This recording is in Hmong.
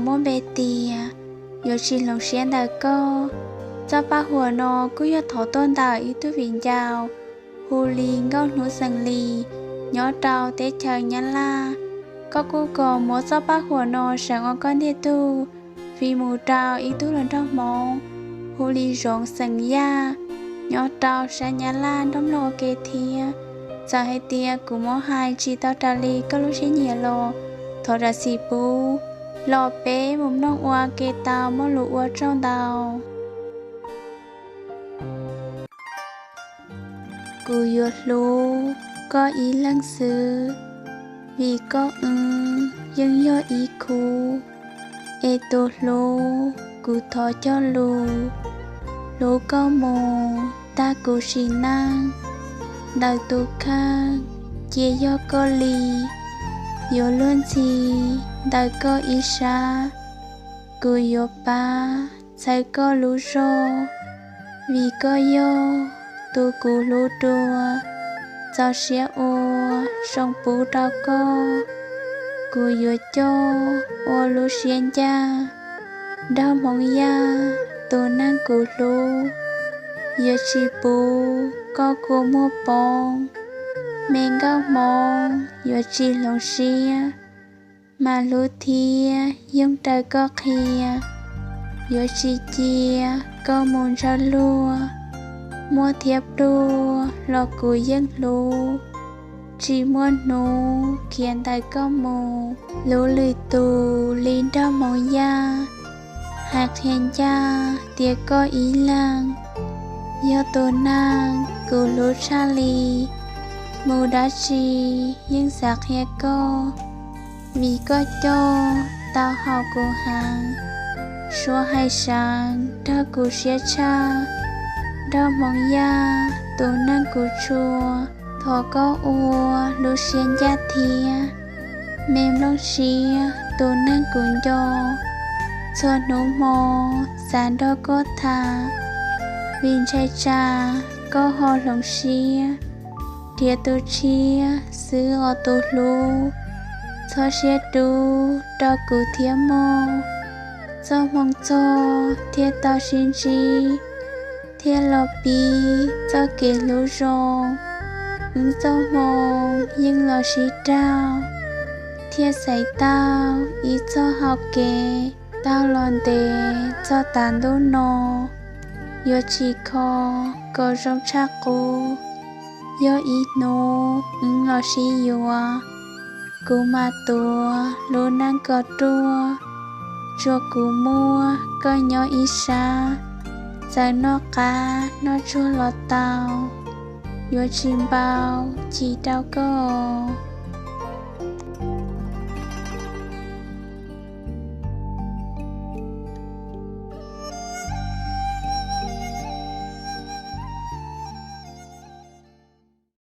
muab npe tias Yuav Tsis Hloov Siab ntawm Koj. Txoj paj huam no kuj yog thov tuaj ntawm ib tug viv ncaus hu li Nkauj Hnub xeem Lis nyob rau teb chaws Nyab Laj. Koj kuj kom muab txoj paj huam no seev ua koj ntiag tug, fij mus rau ib tug hluas nraug Hmoob hu li Zoov xeem Yaj nyob rau sab Nyab Laj nrog mloog ua ke thiab. Txawm hais tias kuv muab hais tsis tau raws li koj lub siab nyiam los thov zam txim pub, los peb mus mloog ua ke tau muaj lus ua tsaug ntau. Kuv yuav hlub koj ib leeg xwb, vim koj wb yeej yog ib khub. Es tus hlub, kuv thov cog lus hlub koj mus tag kuv sim neej. Ntawm tus kheej cia yog koj li, yuav luag ntxhi ntawm koj ib sab. Kuv yuav pab txhawb koj lub zog, vim koj yog tus kuv hlub dua. Txaus siab ua zoo pub rau koj, kuv yuav coj ua lub siab ncaj. Nraug Hmoob Yaj tus neeg kuv hlub, yuav tsis pub koj kua muag poob. Me nkauj Hmoob yuav tsis hloov siab, mas hlub thiab yoog raws koj qhia. Yuav tsis cia koj mus ntshaw luag, muaj thiab pluag los kuv yeej hlub. Tsis muaj hnub khiav ntawm koj mus, hlub lwm tus li Nraug Hmoob Yaj. Hais qhia ncaj tias koj ib leeg yog tus neeg kuv hlub tshaj li. Mus dab tsi yeej xav qhia koj, vim koj coj tau haum kuv heev. Suab hais seev nrog kuv siab tshaj, Nraug Hmoob Yaj tus neeg kuv tshua. Thov koj ua lub siab ncaj thiab, me nplooj siab tus neeg kuv nco. Txhua hnub hmo xav nrog koj tham, vim ntshai tsam koj ho hloov siab. Nrhiav tus tshiab xwb os tus hlub, txhob siab dub rau kuv thiab mog. Txoj hmoo txog thiaj tau sib ntsib, thiaj los pib txoj kev hlub zoo. Wb txoj hmoo yeej los sib raug, thiaj xaiv tau ib txoj hau kev. Taug los ntev txog tav ntuj no, yuav tsis kho kom zoo tshaj qub. Yog ib hnub wb los sib yuav, kuv mam tuav lub neej kom ruaj. Tsuas kuv muaj koj nyob ib sab, txawm noj qab noj tsuag los tau, yuav tsis npau chim rau koj.